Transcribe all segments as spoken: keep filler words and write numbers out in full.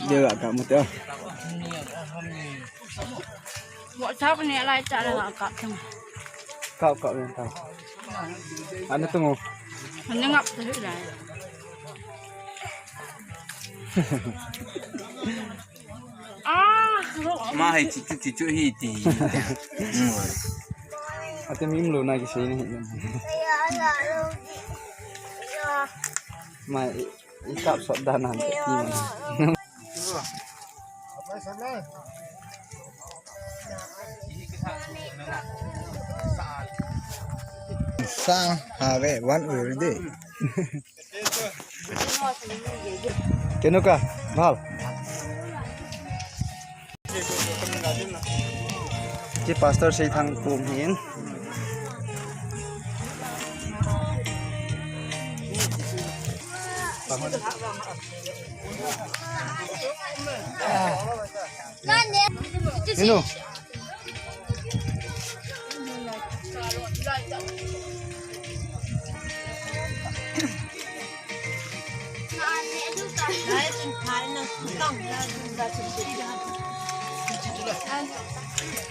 Dia ka mute. WhatsApp ni lai cha la ka tung. Kap, kap, kap. Ana tung. Ana ngap tu lai. Ah, ma hai chichu chichu hi ti. Ate mi mlo na ki sei ni. Ma i kap sot da nan ti. Sang have one every day. Kenu ka, bhal. Ki pastor sei thang kum hin. Inu.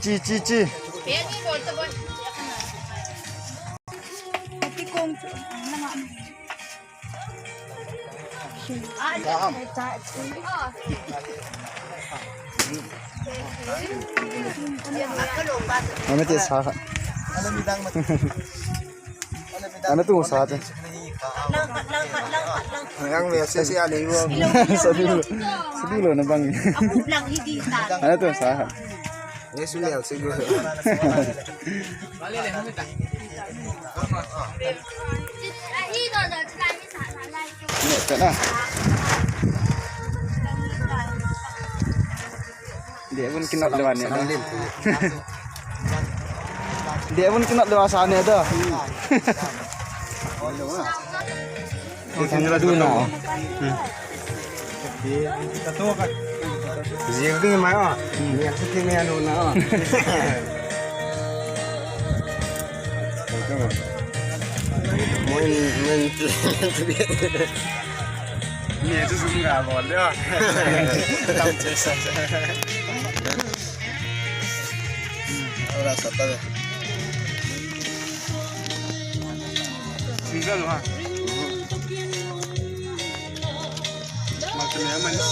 Chi, chi, chi. Mama ti sa. Ana tu sa te. Ang message ya ni mo. Sabi lo, sabi lo na bang. Ana tu sa. Yesu ni ang sigur. Ni ta na. Dia pun kinot lewa ni. Dia pun kinot lewa sana tu. Ikan dulu na. Jil ding mai ah. Ni aku kini anu na. Moi men. Ni tu semua boleh ah. Tam cesa. Ora sata. Single ha. Macam mana?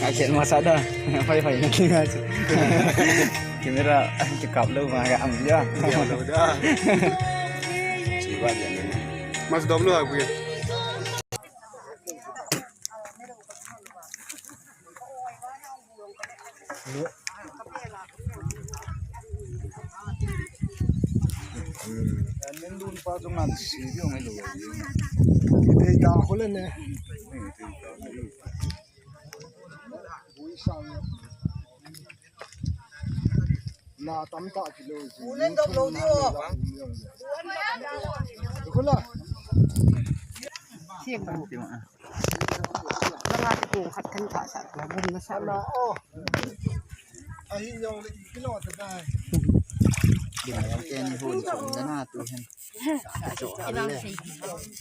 Asyik masa dah. Fai fai nanti asyik. Kamera cakap lu mah agak am dia. Dia lu dah. Siapa dia ni? Mas dom lu aku ya. Na tam ta kilo. Ulen dom lo di o. Kula. Siang bu. Langa ti kung khat kan ka sa, la bun na sa. Ala o. Ahi jong le kilo ta dai. Din ya ke ni hun so na na tu hen. So ha le.